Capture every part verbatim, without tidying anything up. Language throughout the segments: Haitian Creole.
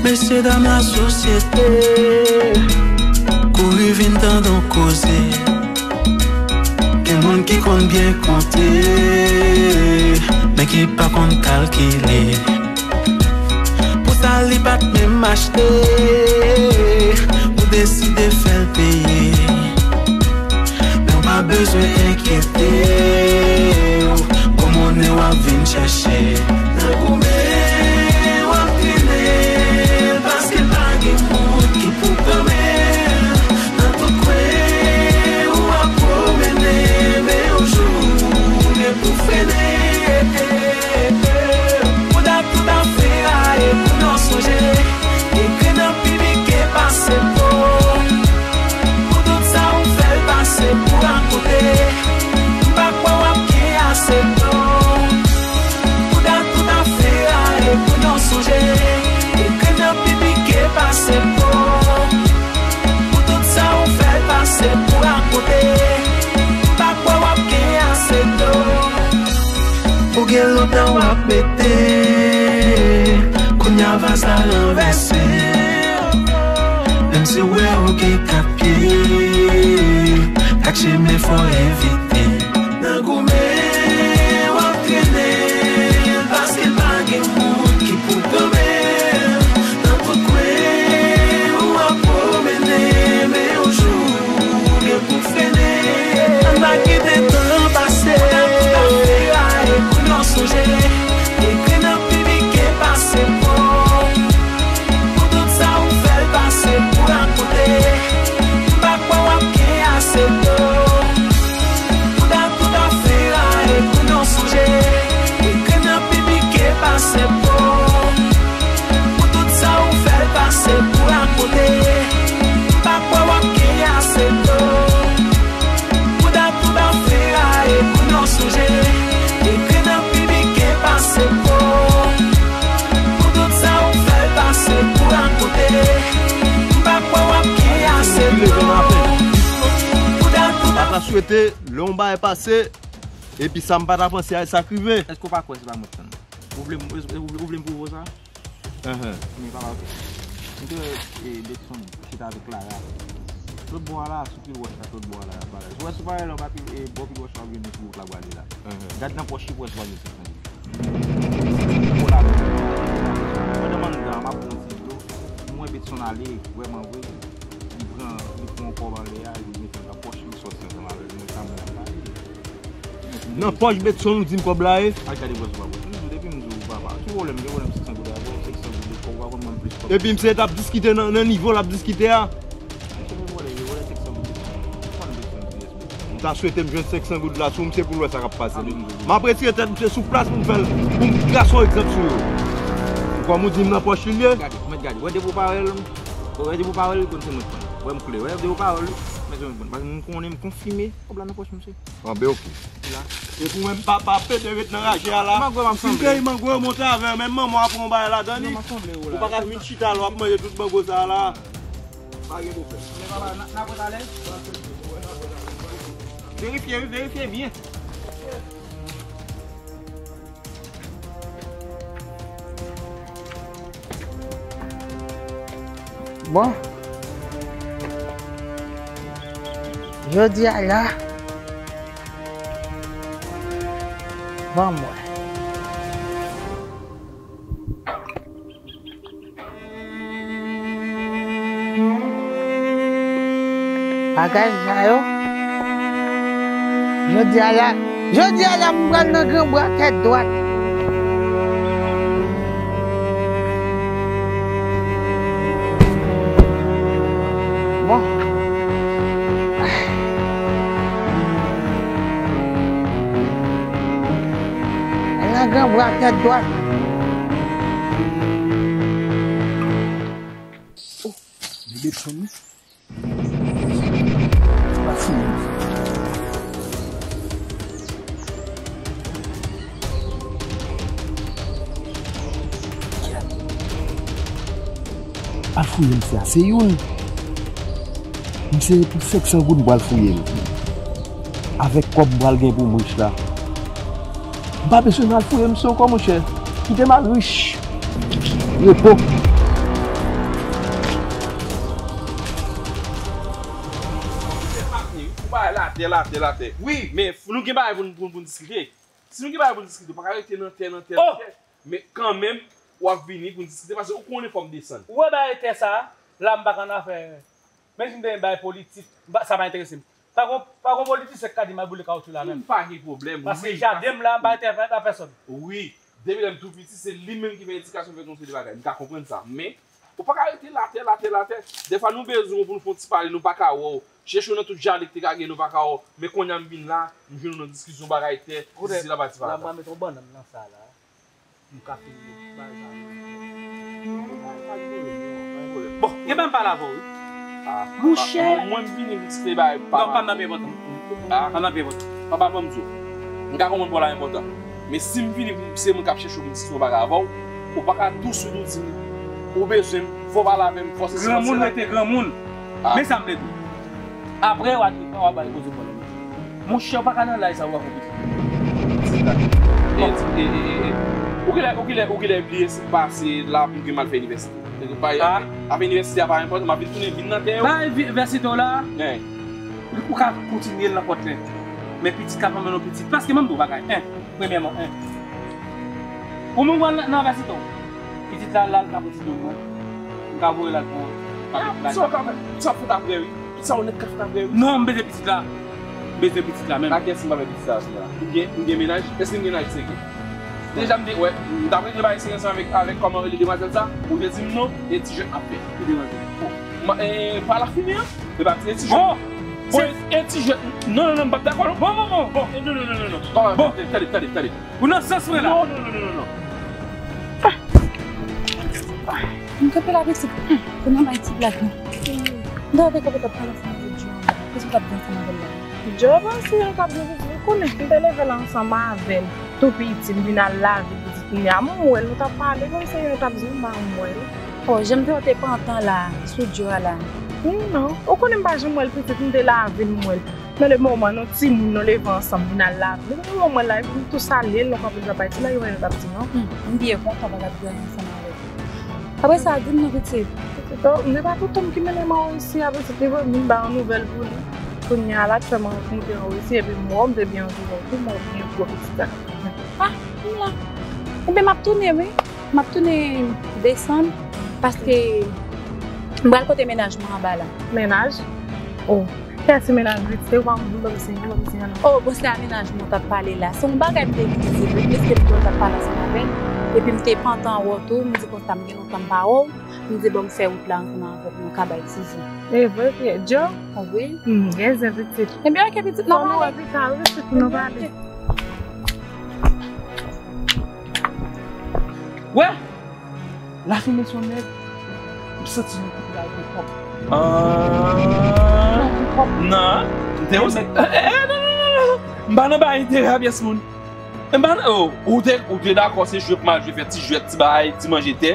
Mesye dam lasosyete, kouri vin tande yon koze. Gen moun ki konn byen konte, men ki pa konn kalkile. Pou sa li pa t menm achte, ou deside fè l peye. Men w pa bezwen enkyete w, gwo monnen w ap vin chèche. Nan goumen w ap trennen, paske pa gen moun ki pou kanmen. Nan tout kwen ou ap pwomennen, men yon jou ou gen pou frennen. Pou dat tout afè a e pou non sonje, ekri nan piblik e pase po. Pou tout sa ou fè l pase pou rakonte, m pa kwè w ap gen ase non. Pou dat tout afè a e pou non sonje, ekri nan piblik e pase po. Pou tout sa ou fè l pase pou rakonte, m pa kwè w ap gen ase non. Ou gen lontan w ap mete, kounye a vaz la ranvèse. Menm si w wè ou gen kat pye, kat chemen fò evite. Nan goumen w ap trennen, paske pa gen moun ki pou kanmen. Nan tout kwen ou ap pwomennen, men yon jou ou gen pou frennen. Ann pa kite tan pase. Pou dat tout afè a e pou non sonje, ekri nan piblik e pase po. Pou tout sa ou fè l pase pou rakonte, m pa kwè w ap gen ase non. Pou dat tout afè a e pou non sonje, ekri nan piblik e pase po. Pou tout sa ou fè l pase pou rakonte, m pa kwè w ap gen ase non. Pou dat tout afè a e pou non sonje, ekri nan piblik e pase po. Pou tout sa ou fè l pase pou rakonte, m pa kwè w ap gen ase non. Pou dat tout... M pa ta swete lè yon bagay pase, epi sa m pa ta panse a, e sa k rive. Èske w pa kwè se pa mwen k fè l? Ou vle m, ou vle, ou vle m pwouve w sa? Ahan. Men papa, oke. M te wè, e, Betson chita avèk Clara. Lòt bò a la, sou pil wòch la, lòt bò a la, y ap bagay. Ou wè, sou parèy la, anba pil, e, bò pil wòch la, ou gen de ti wout la prale la. Ahan. Gad nan pòch li pou wè si w pa gen senk san goud. Ou la, pandan manga, m ap pran yon ti dlo, m wè Betson ale, vrèman vre. Li pran, li pran yon kòb anlè a, li mete l nan pòch, li sòti ansanm avè l. Mwen sa mwen ap pale. Nan pòch Betson ou di m kòb la ye? Al gade pòch ou pa pòch. M di w depi m di w papa, ki pwoblèm, gen pwoblèm senk san goud avè w, senk san goud de kòb, ou pa konn ban m plis kòb. Epi misye t ap diskite nan, nan nivo l ap diskite a. Misye gen vòlè, gen vòlè senk san goud de kòb. Ou konn Betson, ki yès Betson? M ta swete m jwenn senk san goud la sou misye pou l wè sa k ap pase. M ap retire tèt misye sou plas pou m fè l, pou m trase yon egzanp sou yo. Ou kòm ou di m nan pòch li l ye? Gade, ou mèt gade. Wè depi w pa wè l, wè depi w pa wè l, ou konn se mwen k pran l. Wè m klè, wè depi w pa wè l, mèt se mwen k pran l. Paske m konnen, m konfime, kòb la nan pòch misye. Anben, oke. La. Epi ou menm papa, pede ret nan raje a la. Mangwè m ap sanble. Si peyi mangwè yo monte avè w, menm manman w ap pran yon bagay ladan li. Non, m ap sanble ou la. Ou pa ka vin chita la, w ap manje tout mango sa a la. Pa gen pwoblèm. Men papa, n a, n ap ret alèz? Verifye, wi, verifye byen. Bon. Jodi a la, ban m wè. Bagay sa yo. Jodi a la, jodi a la, m pral nan granbwa tèt dwat. Bon. Nan granbwa tèt dwat. Oh, li desann wi. Al fouye m. Al fouye m, se a, se youn. Misye pou senk san goud m pral fouye l. Avèk kòb m pral gen pou m rich la. M pa bezwen al fouye misye ankò, monchè. Kite m al rich. Repo. tè la, tè la, tè. Wi, men f- nou gen bagay pou n pou n- pou n diskite. Si nou gen bagay pou n diskite, ou pa ka rete nan tè, nan tè, nan tè. Men kanmenm, w ap vini pou n diskite, paske ou konnen fò m desann. Ou wè bagay tè sa, la m pa ka nan afè. Menm si m te bay politik, m pa- sa pa enterese m. Pa gon, pa gon politisyen k ka di m al boule kawotchou la menm. M pa gen pwoblèm. Paske jaden m la, m pa enterese a pèsòn. Wi, depi lè m tou piti, se li menm ki fè edikasyon, fè tout seri de bagay. M ka konprann sa. Men, ou pa ka rete latè, latè, latè. Dèfwa nou bezwen w pou nou fè yon ti pale, nou pa ka wè w. Chèche w nan tout jaden ki te ka gen, nou pa ka wè w. Men kounye a m vin la, m jwenn w nan diskisyon bagay tè, sisi la pati pata. Kote la m pa met yon bannann nan sa la. M ka fini bay sa. Bon, gen bagay m pale avè w, wi. Monchè. Mwen, m vini m se bay papa. Non, pa m nan pi enpòtan. Pa m nan pi enpòtan. Papa, ban m di w. M ka konprann pa w la enpòtan. Men si m vini, se mwen k ap chèche w, m di yon bagay avè w, ou pa ka touswit ou di m, ou bezwen m, fò w pale avè m, fò sesi, fò sela. Granmoun rete granmoun. Men sa m vle di w. Apre, w a di, w a bay poze pwoblèm. Monchè, w pa ka nan laj sa, w a konplis. E, e, e, e, e. Ou genlè, ou genlè, ou genlè bliye se pase la pou gen mal fè inivèsite. Nèg pa ap fè inivèsite a pa enpòtan, m ap vin tounen vin nan tè yo. Bay vi- vèsite w la. Ou ka kontinye l nan pòt lè. Men pitit la pa menm non pitit. Paske m ap di w bagay. En, premyèman, en. Ou menm pral nan, nan vèsite w. Pitit la, la, l ka pou ti dòm mwen. M ka voye l al pran. Sa w ka fè, sa w fè ta vrè, wi. Tout sa w nèt ka fè ta vrè, wi. Non, m bezwen pitit la. M bezwen pitit la menm. Ak kiyès m pa fè pitit sa, sou la? M gen, m gen mennaj? Èske m gen laj seke? Deja m te, wè, m t ap regle bagay seri ansanm avèk, avèk kòman rele demwazèl sa, ou te di m non, e ti jwèt m ap fè. Ki demwazèl? Bon, ma- e, pa la fini an? E pa ti, e ti jwèt. Bon, bon, e, e ti jwèt. Non, non, non, m p ap dakò, non. Bon, bon, bon, bon. E, non, non, non, non, non. Bon, tande, tande, tande. Ou nan sans mwen la. Non, non, non, non, non, non. M kanpe la pitit. Hmm, kounye a bay ti blag la. M ta te kanpe t ap pale ansanm avèk Djo anba. Kisa w t ap di ansanm avè l la? Djo panse nou t ap gen pitit, ou konnen, m te leve l ansanm avè l. Tou piti, m vin al lave pitit. Kounye a, m wè l, nou t ap pale, kòmsi nou t ap di m pa m wè l. Oh, jan m te wè w te pantan la, sou Djo a la. Hmm, non. Ou konnen m pa janm wè l pitit, m te lave l, m wè l. Men le moman nou timoun, nou leve ansanm, vin al lave. Depi moman la, epi m tou salye l, nou kanpe l t ap bay ti blag, yo menm yo t ap di non. Hmm, m byen kontan pa t ap gade ansanm avè l. Apre sa, di m non pitit. Pitit, oh, men pa tonton m ki mennen m anwo isi a, pitit, li voye m vin ba yon nouvèl pou li. Kounye a la, aktyèlman, m ap moute anwo isi, epi m wè w, m te byen anvi wè w tou, m wè w byen gwo pitit sa. Ah, m la. Ebyen, m ap tounen, wi. M ap tounen desann, paske m pral pote mennaj mwen anba la. Mennaj? Oh. Kiyès se mennaj li? Se ou pa konn, ban m siyen, ban m siyen non. Oh, bon, se a mennaj mwen w t ap pale la. Se yon bagay m te vin di, wi, mesye m di w t ap pale ansanm avè l. Epi m te pantan wè w tou, m di konsa m gen lontan m pa wè w. M di bon, m fè wout la ansanm avè w pou nou ka bay ti jou. E vre, vre. Djo? Wi. M gen zen pitit. Ebyen, oke, pitit, n ap pale. Fò nou wè pita, wi, pitit, pou nou pale. Wè! Lafimen se yon nèg, m santi nou tout la gen kòb. Ah, non, m te konsa. Eh, eh, non, non, non, non. M pa nan bay enterè a pyès moun. M pa nan, oh, ou te, ou te dakò se jwe pou m al jwe fè ti jwèt, ti bagay, ti manje tè.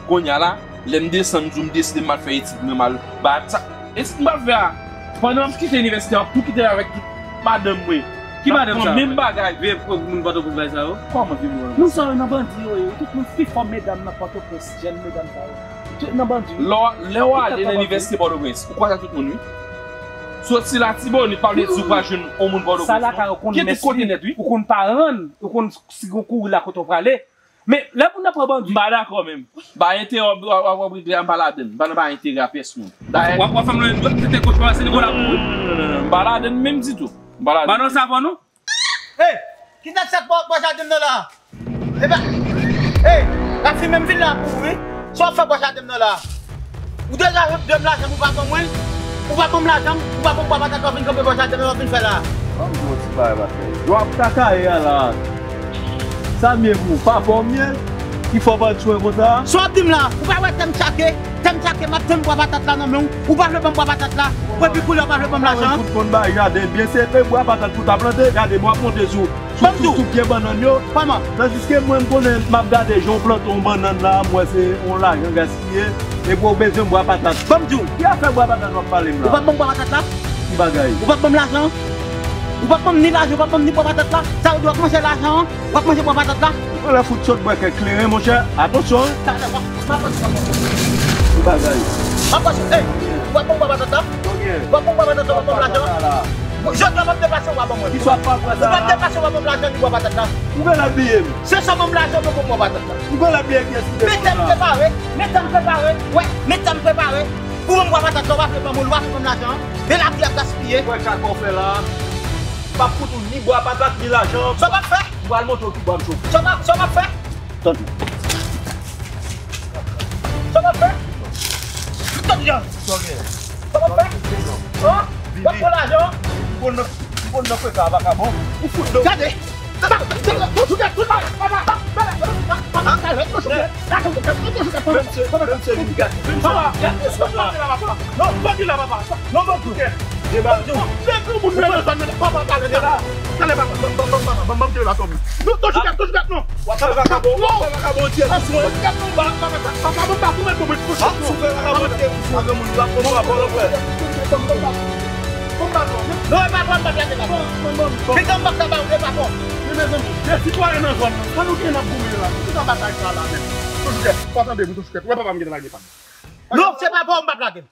Kounye a la, lè m desann, m di w m deside m al fè etid mwen, m al ba sa. Etid m pral fè a, pandan m kite inivèsite a, m ap tou kite l avèk tout madanm mwen. Ki madanm sa? Menm bagay. Vye moun Pòtoprens bay sa yo. Kòman vye moun? Moun sa yo nan bandi yo ye. Tout moun pi fò medam nan Pòtoprens, jèn medam sa yo. Tout nan bandi. Lè w, lè w ale nan inivèsite Pòtoprens, ou kwaz ak tout moun, wi. Soti Latibonit, pa vle di ou pral jwenn yon moun Pòtoprens, non. Kite kote nèt, wi. Ou konn pa rann, ou konn si gon kouri la kote w prale. Men, lè moun nan pran bandi. M pa dakò menm. Bay enterè w ap, w ap, w ap regle a, m pa ladann. M pa nan bay enterè a pèsonn. Dayè. W ap, w ap fè m lwen dwèt, tete goch pa pase, li gon lakou, wi. Non, non, non, non, non. M pa ladann menm ditou. M pa ladann. Ba non sa pou nou. Hey! Kisa k fèt bò, bò jaden m nan la? Epa, hey! Lafimen m vin la pou ou, wi. Sa w ap fè bò jaden m nan la? Ou deja dwe m lajan, ou pa ban mwen l? Ou pa ban m lajan, ou pa ban m bwa patat la, w ap vin kanpe bò jaden m nan, w ap vin fè la? Ban m di w yon ti bagay, pastè. Yo ap takaye a la. Sa m ye pou ou? Papa w m ye? Ki fè w pral tchwen konsa? Sa w ap di m la? Ou pa wè tè m tchake? Tè m tchake, m ap tann bwa patat la nan men w. Ou pa vle ban m bwa patat la? Epi koulye a w pa vle ban m lajan an? Ou fout konn bay jaden byen, se te bwa patat pou w ta plante. Gade, m ap monte sou, sou, sou, sou pye bannann yo. Kòman? Tandiske mwen, m konnen m ap gade jan w plante yon bannann la, m wè se yon lajan gaspiye. Epi w bezwen bwa patat. Ban m di w. Ki afè bwa patat w ap pale m la? Ou p ap ban m bwa patat la? Ki bagay? Ou p ap ban m lajan? Ou p ap ban m ni lajan, ou p ap ban m ni bwa patat la? Sa vle di w ap manje lajan an, w ap manje bwa patat la? Ou lè fout sot bwè kèk kleren, monchè. Atansyon, wi. Talè, w ap, m ap pase. Ki bagay? M ap pase. Ey, w ap ban m bwa patat la? Ok. W ap ban m bwa patat la, w ap ban m lajan? Bwa patat la. Jodi a, w ap deplase, w pa ban mwen. Ki sa w ap fè sa? Ou p ap deplase, w pa ban m lajan ni bwa patat la. Ou genlè bliye m. Se sa ban m lajan pou m bwa patat la. Ou genlè bliye kiyès ki te konsa. Men tèt prepare, men tèt prepare. Wè, men tèt prepare. Pou ban m bwa patat la, w pa vle ban m, w pa vle ban m lajan. E lavi ap gaspiye. Wè, kaka w fè la. M p ap fout ou ni bwa patat, ni lajan. Sa w ap fè? M pral montre w ki bwa m chofle. Sa w ap, sa w ap fè? Tande. Sa w ap fè? Tande, Jan. Sa w gen? Sa w ap fè? An? W ap pran lajan? M konn nan, m konn nan freka a vakabon. Ou fout do. Gade. Menm se, menm se li gade. Menm se li gade. Papa, gade sa la. Non, pa di la, papa. Non, non, non. Depi yon moun mete zòn nan, papa, talè, talè. Talè, papa, ban m, ban m, ban m, ban m, ban m tire baton. Non, touche kat, touche kat, non. W ap fè vakabon, w ap fè vakabon, tire sou mwen. Touche kat, non, ba, papa, papa, ban m baton, mwen, ban m touche kat, non. W ap fè vakabon, tire sou mwen, granmoun, w ap pran pawòl, frè. Ban m baton. Non, e pa bon, m pa plake, papa. Piga m pa ka ba ou, e pa bon. Men, mezanmi, de sitwayen nan zòn nan, sa nou gen n ap goumen la? Ki sa batay sa la, menm? Touche kat, pa tande, touche kat. Wè, papa, m gen lage pa. Non, se pa bon, m pa plake.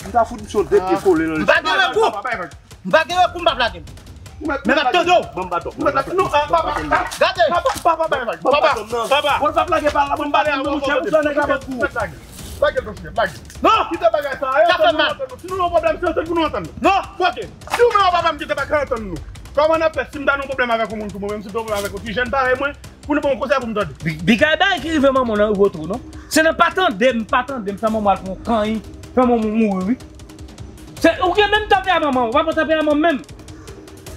M ta fout misye yon de pye kole nan li. M pa gen rekou. M pa gen rekou, m pa plage m. Men m ap tande w. Ban m baton. Ou mèt la, non, ah, papa, ah, gade. Papa, papa, papa, papa, papa. Bon, l pa plage pa la, bon, m pale avè w, monchè, ou sa nèg la bat kou. Lage l, monchè, lage l. Non. Kite bagay sa, sa fè mal. Si nou gen yon pwoblèm, se antann pou nou antann. Non. Ok. Si ou menm papa m ki te pa ka antann nou, kòman n ap fè si m ta gen yon pwoblèm avèk yon moun tou, mwen menm si m te gen yon pwoblèm avèk yon ti jèn parèy mwen, pou nou ba yon konsèy pou m tande? Bigay bay ki rive manman w nan rive w twò, non? Se nan pa tande m, pa tande m, sa manman w al pran yon kanyi, fè manman w mouri, wi. Se, ou gen menm tanperaman manman w, ou pa pran tanperaman m menm.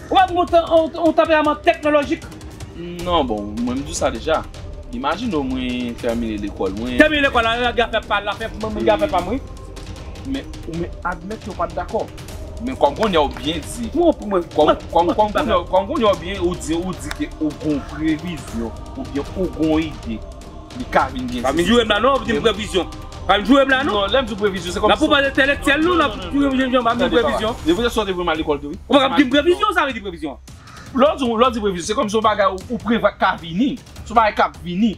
Ou pa gen yon tan-, yon, yon tanperaman teknolojik. Non, bon, mwen m di w sa deja. Imajine w mwen tèmine lekòl mwen. Tèmine lekòl la, lè gen afè pa l, afè moun gen afè pa m, wi. Men, ou men admèt yo pa t dakò. Men kòm kounye a ou byen di, kòm, kòm, kòm, kòm kounye a, kòm kounye a ou byen, ou di, ou di ke ou gon previzyon, oubyen ou gon ide, li ka vin gen. Pa vin joure m la non, ou di m previzyon. Pa vin joure m la non. Non, lè m di previzyon, se kòm si. N ap pale entèlektyèl nou, n ap di previzyon, pa vin di previzyon. Previzyon, se yon te vin al lekòl tou, wi. Ou pa ka di m previzyon, sa vle di previzyon. Lè w di, lè w di previzyon, se kòm si yon bagay ou, ou prevwa k ka vini. Se yon bagay k ap vini.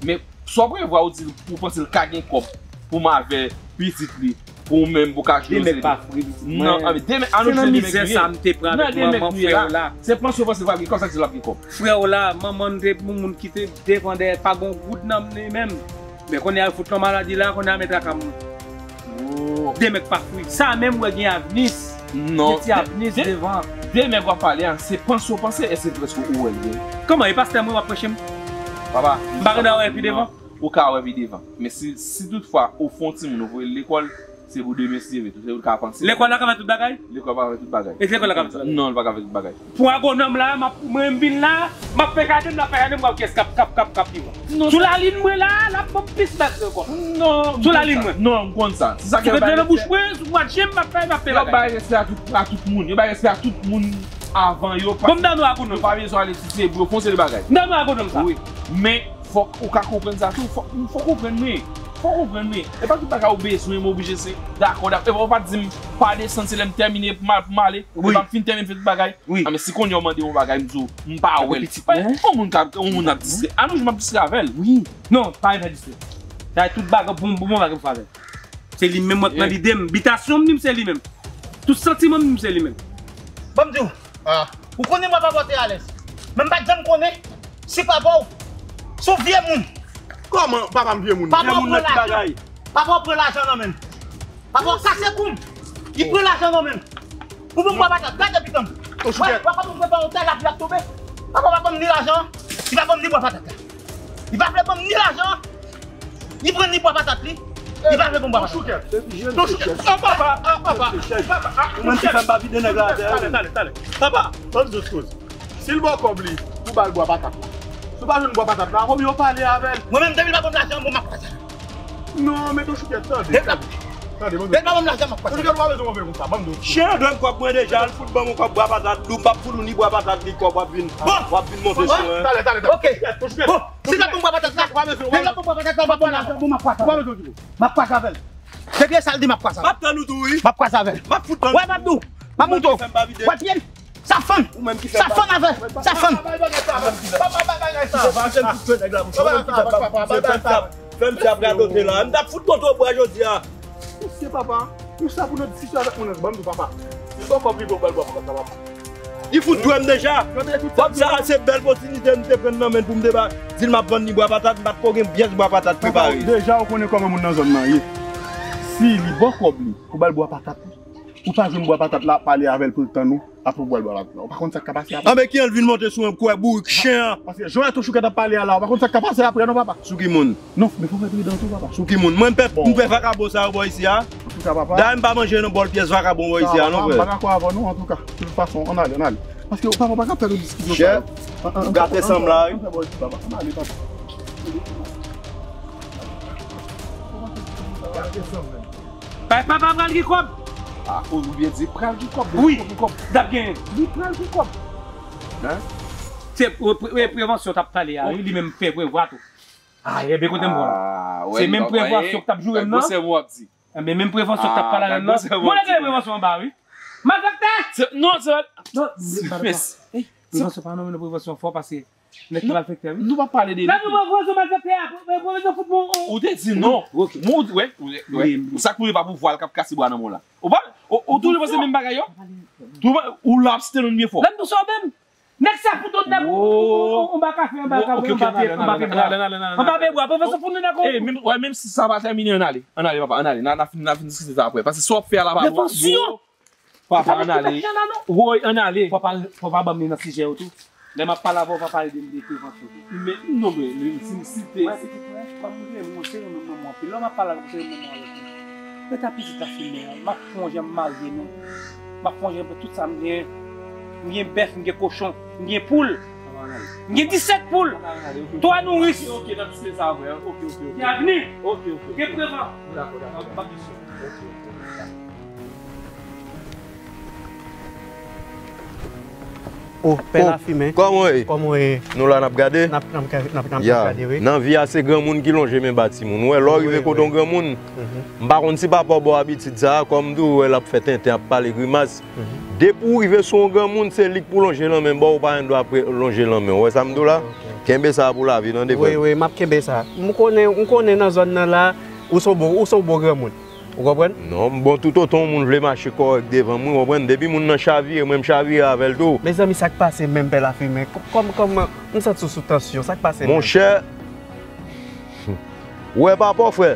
Men, sa w prevwa, ou di, ou panse l ka gen kòb pou m avè pitit li, pou ou menm, pou w ka jwenn. Demen pa fri, pitit mwen. Non, anben, demen, ann jwenn demen ki vyen. Se nan mizè sa m te pran avèk manman frè w la. Se panse w panse l pa gen kòb, sa k di l ap gen kòb. Frè w la, manman n te pou moun ki te devan dèyè, pa gen yon goud nan men l menm. Men kounye a, yo fout l nan maladi la, kounye a, men traka moun. Demen k pa fri. Sa menm, w wè gen avnis. Non. Gen ti avnis devan. Demen w ap pale a, se panse w panse, èske se prèske ou wè l gen? Kòman, e pastè mwen w ap preche m? Papa, m pa gen dwa wè l pi devan. Ou ka wè pi devan. Men si, si toutfwa ou fè yon timoun, ou voye l lekòl, se pou demen si Dye vle tou. Se ou ka panse. Lekòl la ka fè tout bagay? Lekòl pa ka fè tout bagay. E lekòl la ka fè tout bagay? Non, li pa ka fè tout bagay. Pou agwonòm la, m ap, mwen m vin la, m ap fè jaden, m ap fè jaden, m ap wè kiyès k ap, k ap, k ap, k ap vivan. Sou lalin mwen la, l ap ban m plis bèt ankò. Non, sou lalin mwen. Non, m konn sa. Se sa ki fè nan bouch mwen, sou mwa jen, m ap fè, m ap fè bagay. Yo bay respè a tout, a tout moun. Yo bay respè a tout moun avan yo. Bon, m dan nou agwonòm. Yo pa bezwen ale site bro, fon seri bagay. M dan nou agwonòm sa. Wi. Men, fòk ou ka konprann sa tou. Fòk, fòk ou konprann mwen. Fòk ou konprann mwen. E pa tout bagay ou bezwen, m oblije se dakò, dakò. E pa ou pa di m pa desann, se lè m tèmine pou m al, pou m ale. Wi. E pa m fin tèmine fè tout bagay. Wi. A, men si kounye a w mande yon bagay, m di w, m pa wè l. Pitit mwen. Yon moun k ap, yon moun ap distrè. A non, j m ap distrè avè l. Wi. Non, pa gen distrè. Sa tout bagay, bon, bon, bon bagay pou fè avè l. Se li menm mwen k nan lide m. Bitasyon m, li m se li menm. Tout santiman m, li m se li menm. Ban m di w. Ah. Ou konnen mwen papa w te alèz. Men m pa t janm konnen si papa w se yon vye moun. Kòman papa m vye moun? Vye moun nan ki bagay? Papa w pran lajan nan men m. Papa w kase kou m. Li pran lajan nan men m. Pou ban m bwa patat, gade pitan m. Wè, wè kòman m prepare w tè, lapli ap tonbe. Papa w pa ban m ni lajan, li pa ban m ni bwa patat la. Li pa vle ban m ni lajan. Li pran ni bwa patat li. Li pa vle ban m bwa patat. Ton Choukèt. Ton Choukèt. Ah, papa, ah, papa. Papa, ah, ou menm ki fè m pa vide nèg la atè. Talè, talè, talè. Papa, ban m di w yon koze. Si l ba w kòb li, ou ba l bwa patat la. Si w pa jwenn bwa patat la, konbyen w pale avè l? Mwen menm, depi l pa ban m lajan, bon, m ap kwaze avè l. Non, men Don Choukèt, tande. Depi l pa ban m lajan, m ap kwaze avè l. Don Choukèt, ou pa bezwen konprann konsa, ban m di w. Chyen an dwe m kòb mwen deja, l fout ban m yon kòb bwa patat, li, m p ap fout ou ni bwa patat, ni kòb, w ap vin, w ap vin monte sou mwen. Talè, talè, talè. Ok. Bon, si l ap ban m bwa patat la, si l ap ban m bwa patat la, m ap kwaze avè l. M ap kwaze avè l. Depi e sa l di, m ap kwaze avè l. M ap tann ou tou, wi. M ap kwaze avè l. M ap fout tann ou. Wè, m ap di w. M ap montre w. Wè pye m. Sa fann. Ou menm ki fè sa fann avè. Sa fann. Papa, bay bagay sa. Papa, bay bagay sa. Papa, fè m fout jwenn nèg la, mouche. Papa, papa, bay bagay sa. Fè m ti ap radote la. M t ap fout kontre w bwa jodi a. Mesye, papa, nou sa pou nan diskisyon avèk moun nan, ban m di w, papa. Si l ba w kòb li, ou ba l bwa patat la, papa. Li fout dwe m deja. Kòb sa a se bèl opòtinite m te pran nan men l pou m te ba, di l m ap vann li bwa patat, m pa t ko gen pyès bwa patat prepare. Deja ou konnen kòman moun nan zòn nan ye. Si li ba w kòb li pou ba l bwa patat, ou pa jwenn bwa patat la, ap pale avè l pou l tann ou, apre ou ba l bwa patat la. Ou pa konn sa k ka pase apre. Anben ki an l vin monte sou mwen kwè bourik chen an. Paske jan w wè tou Choukèt ap pale a la, ou pa konn sa k ka pase apre non papa. Sou ki moun? Non, men fò w fè pridan tou papa. Sou ki moun? Mwen m pè, m pè vakabon sa yo bò isi a. Antouka papa. Dayè m pa manje nan bòl pyès vakabon bò isi a non frè. M pa ka kwè avè w non antouka. De tout fason, ann ale, ann ale. Paske papa pa ka fè nou diskisyon sa yo. Chè, gate sanm la wi. Ann ale papa. Gate sanm la. Bay papa pral gen kòb. Ah, ou byen di pral gen kòb. Wi. Kòb, kòb. Dap genyen. Li pral gen kòb. Hein? Se pre- pre- prevansyon t ap pale a wi, li menm fè prevwa tou. Ah, e byen kote m pran. Se menm prevansyon k t ap joure m nan. Gwo sè w ap di. Enben menm prevansyon k t ap pale a nan. Mwen lè gen prevansyon anba wi. Malfektè! Non, se non, prevansyon pa non, men prevansyon fò paske nèg ki malfektè wi. Nou pa pale de li. Nan nou prevansyon malfektè a, prevansyon fout bon. Ou te di non. Mwen ou di wè. Sa k pou li pa pou vwal k ap kase bwa nan men w la. Ou pa ou toujou panse menm bagay yo. Ou la ap site nou byen fò. Lè m tou sòbe m. Nèg sa pou tout nèg ou ba kafe anba kafe anba pye anba pye bwa. Anba pye bwa. Pwofesè fout nou nèg ou. Menm si sa pa tèmine, ann ale. Ann ale papa, ann ale. N a fin diskite sa apre. Paske sa w ap fè a la pa dwòl. Papa, ann ale. Woy, ann ale. Fò pa, fò pa ban m li nan sijè yo tou. Lè m ap pale avè w, pa pale de, de prevansyon tou. Men, non, men, men, si, si te. Mwen, se ki pwen, pa m vle, mwen, se yon nonm mwen anpil. Lè m ap pale avè w, se yon nonm mwen anpil. Mwen ta pitit la fimen an, m ap fè yon jan m marye nou. M ap fè yon jan pou tout sa m gen. M gen bèf, m gen kochon, m gen poul. M gen disèt poul. Twa nouris. Gen avni. Gen prevan. Oh, pè Lafimen. Kòman w ye? Kòman w ye? Nou la n ap gade? N ap, n ap, n ap, n ap gade, wi. Nan vi a, se granmoun ki lonje men ba timoun. Ou wè, lè w rive kote yon granmoun, m pa konn si papa w ba w abitid sa a, kòm m di w, ou wè l ap fè tenten, ap pale grimas. Depi w rive sou yon granmoun, se li k pou lonje lanmen ba w, ou pa gen dwa pre- lonje lanmen w. Ou wè sa m di w la? Kenbe sa a pou lavi, tande frè m. Wi, wi, m ap kenbe sa. M konnen, m konnen nan zòn nan la, ou se yon bon, ou se yon bon granmoun. Ou konprann? Non, m bon toutotan yon moun vle mache kòrèk devan m, wi, konprann? Depi moun nan chavire, mwen m chavire avè l tou. Mezanmi, sa k pase menm, pè Lafimen? Kòm, kòm, m santi w sou tansyon, sa k pase menm? Monchè, ou wè papa w, frè?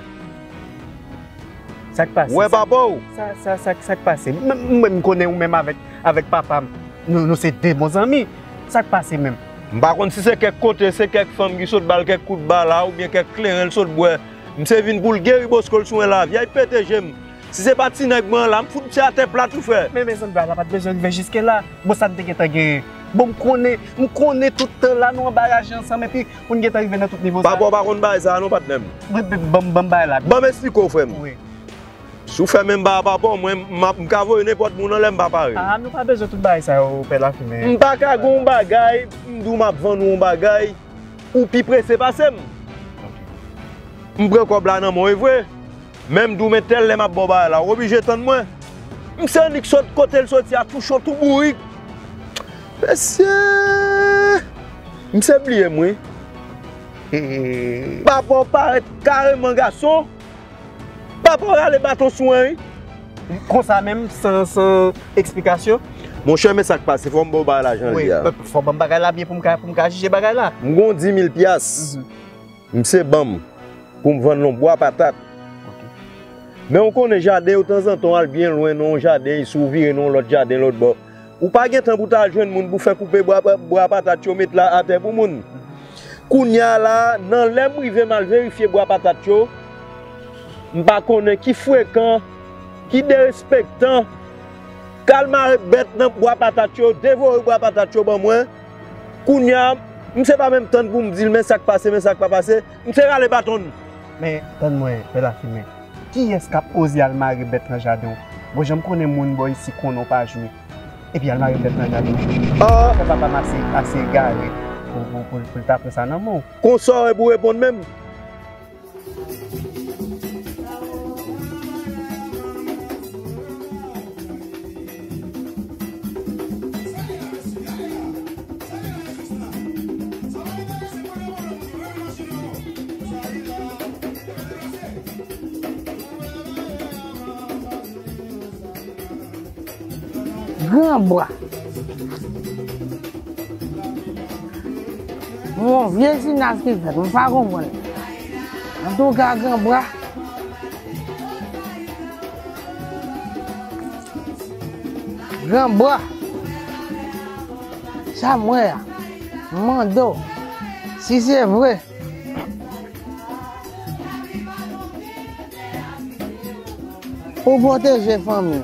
Sa k pase? Ou wè papa w? Sa, sa, sa, sa k pase? Mwen, mwen, m konnen ou menm avèk, avèk papa m, nou, nou se de bon zanmi. Sa k pase menm? M pa konn si se kèk kote, se kèk fanm ki sot ba l kèk kout bala oubyen kèk kleren l sot bwè. Misye vin pou l geri bosko l sou mwen la, vyay pete je m. Si se pa ti nèg mwen an la, m fout misye atè plat wi frè. Men mezanmi, bagay la pa t bezwen rive jiske la. Bon, sa n te gentan genyen. Bon, m konnen, m konnen tout tan la nou anba raje ansanm epi pou n gentan rive nan tout nivo sa. Papa w pa konn bagay sa a non patnè m. Ban m, ban m bagay la. Ban m esplike w frè m. Wi. Si w fè menm bagay papa w, mwen m ap, m ka voye nenpòt moun anlè m pa pare. Ah, nou pa bezwen tout bagay sa yo, pè Lafimen. M pa ka gen yon bagay, m di w m ap vann ou yon bagay, ou pi prese pase m. M pran kòb la nan men w, e vre. Men m di w men tèl lè m ap ba w bagay la, ou oblije tann mwen. M se nèg sot kote l soti a, tou cho, tou bourik. Mesye! Misye bliye m wi. Papa w parèt kareman gason. Papa w rale baton sou mwen wi. Konsa menm, san, san eksplikasyon? Monchè, men sa k pase, fò m ba w bagay la jan l ye a. Wi, fò ban m bagay la byen pou m ka, pou m ka jije bagay la. M gon di mil pyas. Misye ban m pou m vann l yon bwa patat. Men ou konnen jaden yo tanzantan w al byen lwen nan yon jaden isi, ou vire nan yon lòt jaden lòt bò. Ou pa gen tan pou w ta al jwenn moun pou fè koupe bwa, bwa patat yo met la atè pou moun. Kounye a la, nan lè m rive m al verifye bwa patat yo, m pa konnen ki frekan, ki derespektan, k al mare bèt nan bwa patat yo, devore bwa patat yo ban mwen. Kounye a, misye pa menm tann pou m di l men sa k pase, men sa k pa pase, misye rale baton l. Men, tann mwen, pè Lafimen. Kiyès k ap oze al mare bèt nan jaden w? Bon, jan m konnen moun bò isi konnen w pa jwe. Epi al mare bèt nan jaden w. Ah! Fè papa m ase, ase egare pou, pou, pou, pou l ta pran sa nan men w. Konsa w wè pou reponn menm? Granbwa. Yon vye sinas ki fèt, m pa konprann. Antouka, Gran Bra. Gran Bra. Sa m wè a. M mande w, si se vre, pou pwoteje fanmi.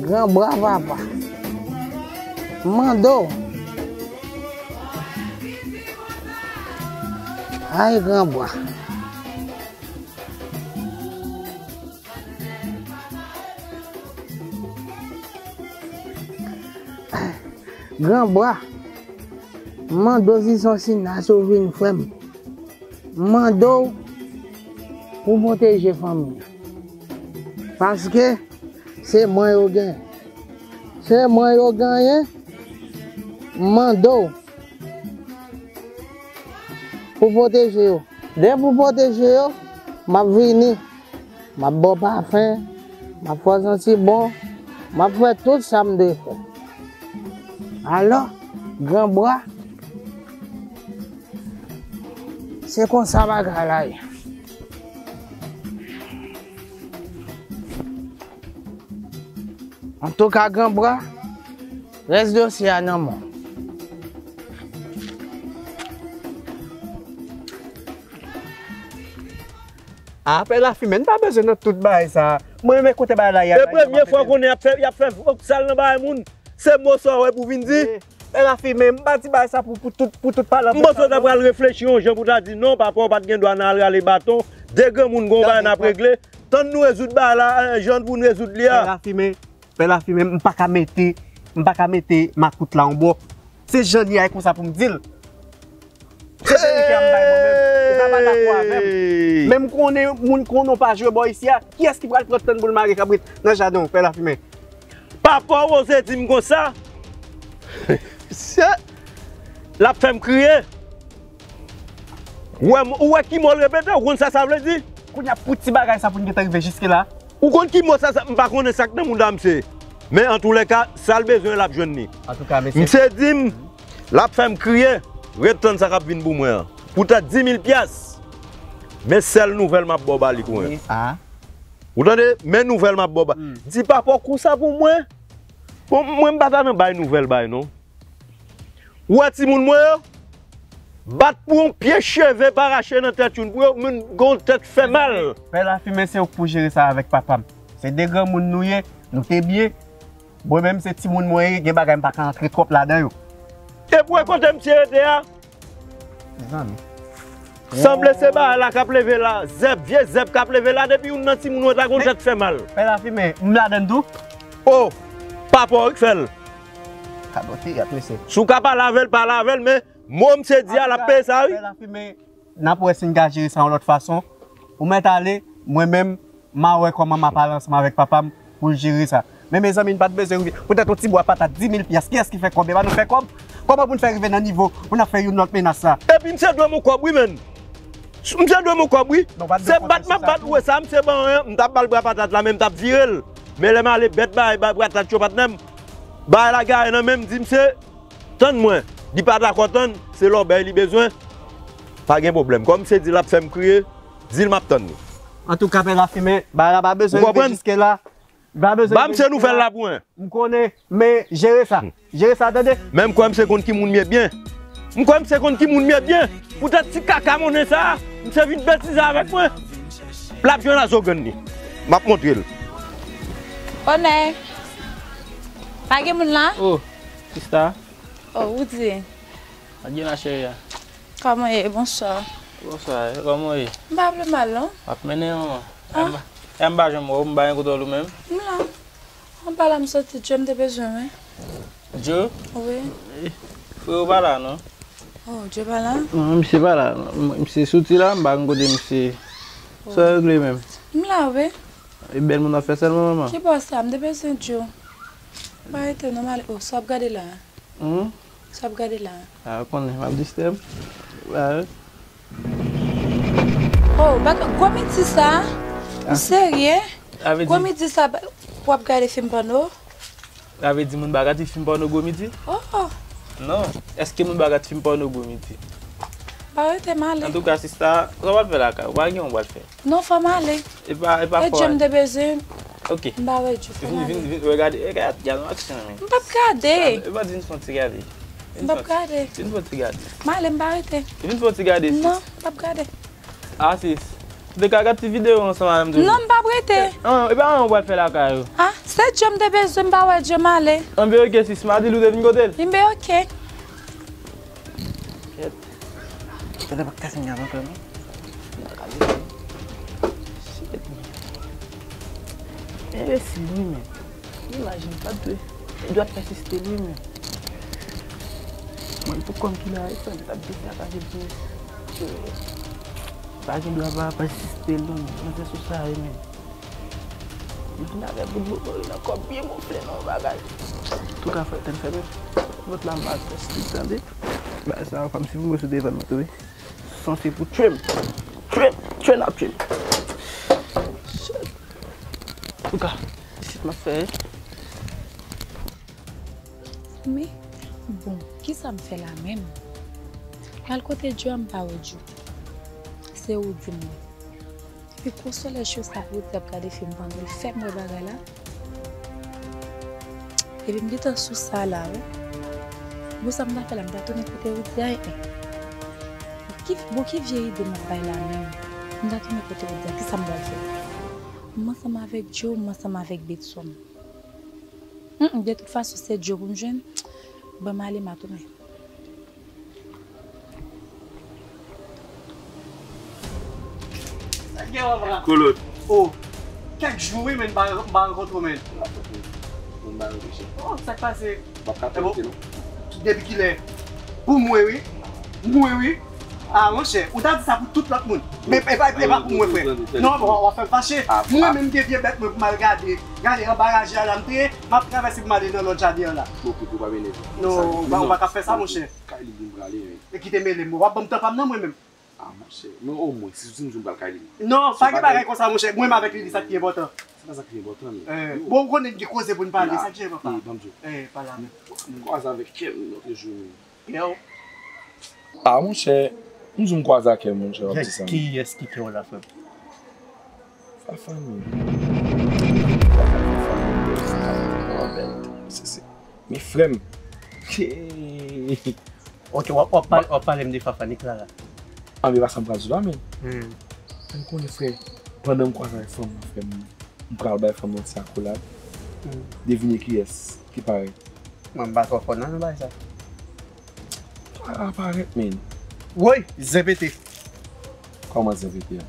Gran Bra papa. M mande w. Ay, Gran Bra. Gran Bra, m mande w si se yon sinas ou vin fè m. M mande w pou pwoteje fanmi an. Paske se mwen yo genyen. Se mwen yo genyen. M mande w pou pwoteje yo. Depi w pwoteje yo, m ap vini. M ap ba w pafen, m ap fè w santi bon, m ap fè tout sa m dwe fè. Alò, Gran Bra, se konsa bagay la ye. Antouka, Gran Bra, rès dosye a nan men w. A, Pè Lafimen, n pa bezwen nan tout bagay sa. Mwen renmen kote bagay la ye a. E premye fwa konnen y ap fè, y ap fè sal nan bagay moun. Se mo sa w wè pou vin di. Pè Lafimen, m pa di bagay sa pou, pou tout, pou tout pale. M panse w ta pral reflechi yon jan pou ta di non, papa w pa t gen dwa nan al rale baton. De granmoun gen yon bagay n ap regle. Tann nou rezoud bagay la, eh, jan pou n rezoud li a. Pè Lafimen, Pè Lafimen, m pa ka mete, m pa ka mete makout la yon bò. Se jan li a, e konsa pou m di l. Se verite a m bay mwen menm. Ou ka pa dakò avè m. Men m konnen moun konnen w pa jwe bò isi a. Kiyès ki pral pran tan pou l mare kabrit nan jaden w, Pè Lafimen? Papa w oze di m konsa. Se, l ap fè m kriye. Ou wè, ou wè ki mo l repete, ou konn sa sa vle di? Kounye a pou ti bagay sa pou n gentan rive jiske la. Ou konn ki mo sa, sa, m pa konnen sa k nan mouda misye. Men antoulèka, sa l bezwen, l ap jwenn li. Antouka, mesye. Misye di m, l ap fè m kriye, ret tann sa k ap vin pou mwen an. Poutan di mil pyas. Men sèl nouvèl m ap ba w, Bali Kouren. Wi, a. Ou tande? Men nouvèl m ap ba w, Ba-, di papa w konsa pou mwen. Bon, mwen m pa ta nan bay nouvèl bay non. Ou wè timoun mwen yo? Bat pou yon pye cheve pa rache nan tèt youn pou yo, moun gen yon tèt fè mal. Pè Lafimen, se ou k pou jere sa avèk papa m. Se de granmoun nou ye, nou te byen. Mwen menm se timoun mwen ye, gen bagay m pa ka antre twòp ladan yo. E pou wè kote misye rete a? Mezanmi. Sanble se bagay la k ap leve la, zèb, vye zèb k ap leve la, depi youn nan timoun mwen ta gon tèt fè mal. Pè Lafimen, m ladan l tou? O, papa w ki fè l. Kabote, y ap mesye. Si w ka pale avè l, pale avè l, men mo misye di a, l ap peye sa, wi. Pè Lafimen, n ap wè si n ka jere sa yon lòt fason. Ou mèt ale, mwen menm, m a wè kòman m ap pale ansanm avèk papa m pou l jere sa. Men mezanmi, n pa t bezwen rive. Poutèt yon ti bwa patat di mil pyas, kiyès ki fè kòb? E pa nou fè kòb? Kòman pou n fè rive nan nivo pou n ap fè youn lòt menas sa? Epi misye dwe m yon kòb, wi, menn. Misye dwe m yon kòb, wi. Se bat m ap bat, ou wè sa, misye ban anyen, m t ap ba l bwa patat la, men m t ap vire l. Men lè m ale, bèt bagay, bay patat yo, patnè m. Bagay la gaye nan men m, di misye, tann mwen. Li pa dakò tann, se lòbèy li bezwen. Pa gen pwoblèm. Kòm misye di l ap fè m kriye, di l m ap tann li. Antouka, Pè Lafimen, bagay la pa bezwen rive jiske la. Pa bezwen rive jiske la. Ba misye nouvèl la pou mwen. M konnen, men jere sa. Jere sa, tande? Men m kwè misye konn ki moun m ye byen. M kwè misye konn ki moun m ye byen. Poutèt ti kaka monnen sa a, misye vin betize avèk mwen. L ap jwenn a zo grenn li. M ap montre l. Onè. Pa gen moun la? Oh, sista. Oh, ou di. Adjena cheri a. Kòman w ye? Bonswa. Bonswa, kòman w ye? M pa vle mal, non. M ap mennen manman. Ah. M pa, m pa janm wè w, m pa gen kontwòl ou menm. M la. Anba la m soti, Djo m te bezwen w, wi. Djo? Wi. Frè w pa la, non? Oh, Djo pa la? Non, misye pa la. M-, misye soti la, m pa gen kote misye. Oh. Sa w regle menm? M la, wi. E bèl moun w ap fè sèlman, manman. Ki bò sa? M te bezwen Djo. Pa rete, non, m ale. Oh, sa w ap gade la? Hmm? Sa w ap gade la? A, ou konnen, m ap distè m. Ba, wi. Oh, bak gwo midi sa? Ou serye? Gwo midi sa, w ap gade fim pòno? Sa vle di moun pa ka di fim pòno gwo midi? Oh, oh. Non. Èske moun pa ka di fim pòno gwo midi? Ba rete m ale. Antouka, sista, sa w pral fè lakay ou? Pa gen yon pral fè. Non, fò m ale. E pa, e pa fò. E Djo m te bezwen. Ok. M pa wè Djo, fò m ale. Vin, vin, vin, regade, e gade, gade yon aksyon, men. M p ap gade. E pa vin fè yon ti gade. M p ap gade. Vin fè yon ti gade. M ale, m pa rete. Vin fè yon ti gade, sis. Non, m p ap gade. Ah, sis. Ou te ka gade ti videyo ansanm avè m toujou. Non, m p ap rete. Ah, e pa anyen ou pral fè lakay ou. Ah, se Djo m te bezwen, m pa wè Djo, m ale. Anben, ok, sis, m a di l ou te vin kote l. Enben, ok. Kèt. Tande pa k ta fin gade ankò, non. Shit. Enbesil, wi, men. Imajine, pa dwe. Li dwe ap pèsiste, wi, men. Mwen, pou kòm ki la, e fè m t ap desakaje pou pa gen dwa pa pèsiste, non. Mwen, se sou sa, wi, men. Mwen fin avè bout bobo yo nan kòb byen gonfle nan yon bagay. Antouka, frè, tèt fèmen. Lòt la, m al fè stik, tande. Bagay sa yo, fò m si pou mwen sou devan mwen tou, wi. Sanse pou tchwe m. Tchwe m, tchwe n ap tchwe m. Shit. Antouka, isit m ap fè. Men, bon, kisa m fè la menm? M al kote Djo a, m pa wè Djo. Se ou di m wè. Epi gwo solèy cho sa pou w di ap gade fim pandan l fè m wè bagay la. Epi m gentan sou sa la, wi. Bon, sa m ta fè la, m ta tounen kote Widy a, en, en. Ki, bon, ki vye ide m ap bay la menm? M ta tounen kote Widy a, kisa m pral fè? M ansanm avèk Djo, m ansanm avèk Betson. Hum, de tout fason, se Djo pou m jwenn. Ban m ale, m a tounen. Kolot. Oh, kèk jou, wi, men m pa, m pa rankontre w, men. Moun ba yo deja. Oh, sa k pase? M ap ka tante, non. Depi kilè? Pou mwen, wi. Mwen, wi. Ah, monchè, ou ta di sa pou tout lòt moun. Men e pa, e pa pou mwen, frè. Non, w ap fè m fache. Mwen menm, gen vye bèt mwen pou m al gade. Gade anba raje a la, m te, m ap travèse pou m ale nan lòt jaden an la. Bon, ok, ou pa vin. Non, ou pa ka fè sa, monchè. Kay li pou m prale, wi. E kite mele m, w ap ban m tan pa m nan mwen menm. Ah, monchè, men omwen, si w di m, di m pral kay li. Non, pa gen bagay konsa, monchè. Mwen menm avèk li, li sa k pi enpòtan. Se pa sa k pi enpòtan, men. Eh, bon, ou konnen gen koze pou n pale, sa k enpòtan. Eh, ban m di w. Eh, pale avè m. Kwaze avèk kè m lòt jou, men. Yo. Ah, monchè, m di w m kwaze ak kè m, monchè, w ap di sa. Kiyès ki kè w la, frè m? Fafane. Fafane, bèl. Se, se. Men frè m. Ok, w ap, w ap pale, w ap pale m de Fafane, Clara. Anben, pa sa m pral di w la, men. Hmm. M konnen, frè, pandan m kwaze avèk fanm nan, frè m, m pral bay fanm nan ti akolad. Hmm. Devine kiyès ki parèt. Mwen, m pa twò fò nan, nan bagay sa. Clara parèt, men. Woy, zen pete. Kòman zen pete a?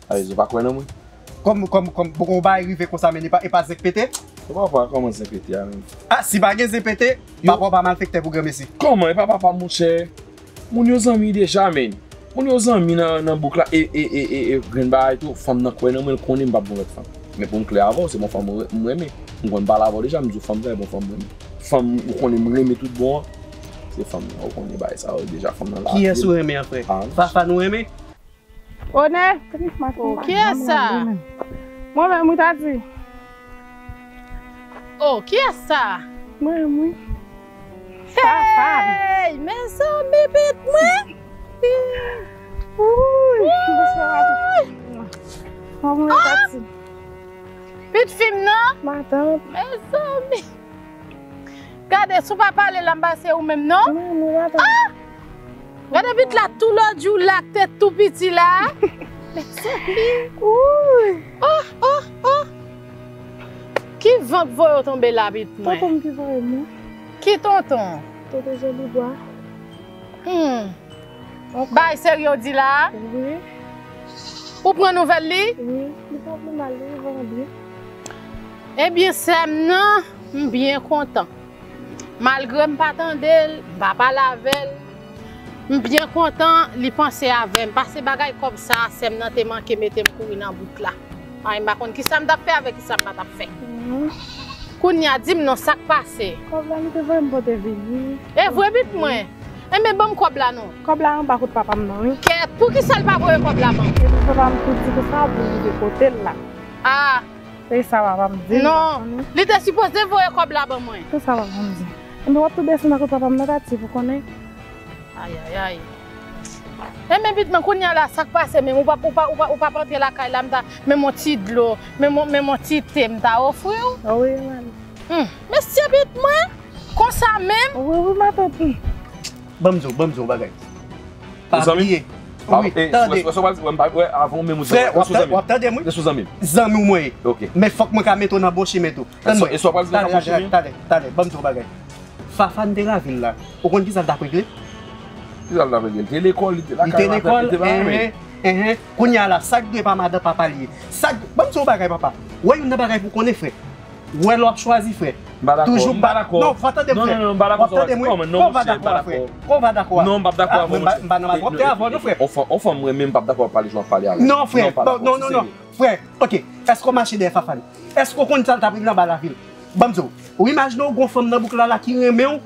Sa vle di w pa kwè nan mwen? Kòm, kòm, kòm, poko yon bagay rive konsa, men e pa, e pa zen k pete? Ou pa wè kòman zen pete a menm? Ah, si pa gen zen pete, papa w pa malfektè pou granmesi. Kòman? E pa papa m, monchè. Moun yo zanmi deja, men. Moun yo zanmi nan, nan bouk la, e, e, e, e, e grenn bagay tou, fanm nan kwè nan mwen, l konnen m p ap gen lòt fanm. Men pou m klè avè w, se bon fanm mwen, m renmen. M konn pale avè w deja, m di w fanm sa, e bon fanm mwen renmen. Fanm ou konnen m renmen tout bon an, se fanm nan. Ou konnen bagay sa yo deja, fanm nan la. Kiyès ou renmen an, frè? Ah, Fafane ou renmen? Onè! Oh, kiyès sa? Mwen menm, wi, ta di. Oh, kiyès sa? Mwen menm, wi. Hey, mezanmi, pitit mwen. Wouy, bonswa. Kòman w ye, pati? Pitit fi m nan? Matant. Mezanmi. Gade, si w pa pale la, m pa se ou menm, non? Mwen, mwen, matant. Ah! Gade pitit la, tou lòt jou la, k te tou piti la. Mezanmi. Wouy. Oh, oh, oh. Ki van k voye w tonbe la, pitit mwen? Tonton m ki voye m, non. Ki tonton? Tonton Jean Dubois. Hmm. Bay serye w di la? Wi. Ou pran nouvèl li? Wi, li pa vle mal, li va byen. Ebyen, sè m nan, m byen kontan. Malgre m pa tande l, m pa pale avè l, m byen kontan li panse avè m. Pase bagay kòb sa, sè m nan te manke mete m kouri nan bouk la. Ay, m pa konn kisa m t ap fè avèk kisa m pa t ap fè. Mhm. Kounye a, di m non, sa k pase? Kòb la, li te voye m pote vini. E vre, pitit mwen? Enben, ban m kòb la non. Kòb la anba kot papa m nan, wi. Kèt, poukisa l pa voye kòb la ban m? Epi papa m tou di konsa, pou li de kote l la. Ah. Se sa papa m di m, pa konnen. Non, li te sipoze voye kòb la ban mwen. Se sa papa m di. Enben, w ap tou desann nan kot papa m nan, Tati, pou konnen. Ayayay. Enben, pitit mwen, kounye a la, sa k pase menm? Ou pa, ou pa, ou pa, ou pa antre lakay la, m ta, menm yon ti dlo, menm yon, menm yon ti te, m ta ofri w. Ah wi, man. Hmm. Mesye, pitit mwen, konsa menm? Wi, wi, matant. Ban m di w, ban m di w yon bagay. Pa bliye. Wi, tande. Frè, w ap, w ap tande m, wi. Zanmi w mwen ye. Ok. Men fòk mwen ka mete w nan bon chimen tou. Tann mwen. Talè, talè, talè, ban m di w yon bagay. Fafane te lavil la. Ou konn kisa l t ap regle? Kisa l t ap regle? Li te lekòl, li te lakay, li te lekòl, li te pa renmen. Enhen, enhen. Kounye a la, sa k dwe pa madan papa l ye. Sa k, ban m di w yon bagay, papa. Wè youn nan bagay pou konnen, frè. Wè lè w ap chwazi, frè. M pa dakò, toujou m pa dakò. Non, fò tande m, frè. Non, non, non, m pa dakò sa w ap di. Kòman? Non, monchè, m pa dakò. Kò w pa dakò a, frè? Kò w pa dakò a? Non, m p ap dakò avè w, monchè. M pa nan malpwòpte avè w, non, frè. On fanm, on fanm mwen menm, m p ap dakò ap pale jan w ap pale a la. Non, frè. Non, non, non, non. Frè, ok. Èske w mache dèyè Fafane? Èske w konn sa l t ap regle anba lavil? Ban m di w, ou imajine w gon fanm nan bouk la la ki renmen w?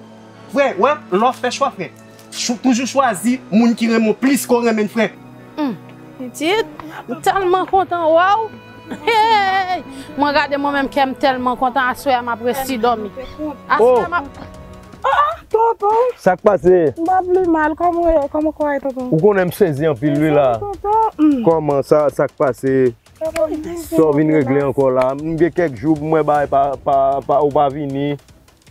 Frè, wè, lè w ap fè chwa, frè, chou-, toujou chwazi moun ki renmen w plis ke w renmen l, frè. Hmm. Pitit, m tèlman kontan wè w. Hey! Mwen gade mwen menm kè m tèlman kontan, aswè a m ap resi dòmi. Aswè a m ap... Ah, ah, tonton. Sa k pase? M pa pli mal, kòman w ye, kòman kò w ye, tonton? Ou konnen m sezi anpil wi la. Tonton, hmm. Kòman sa, sa k pase? Sa w vin regle ankò la? M gen kèk jou pou mwen bagay pa, pa, pa, ou pa vini.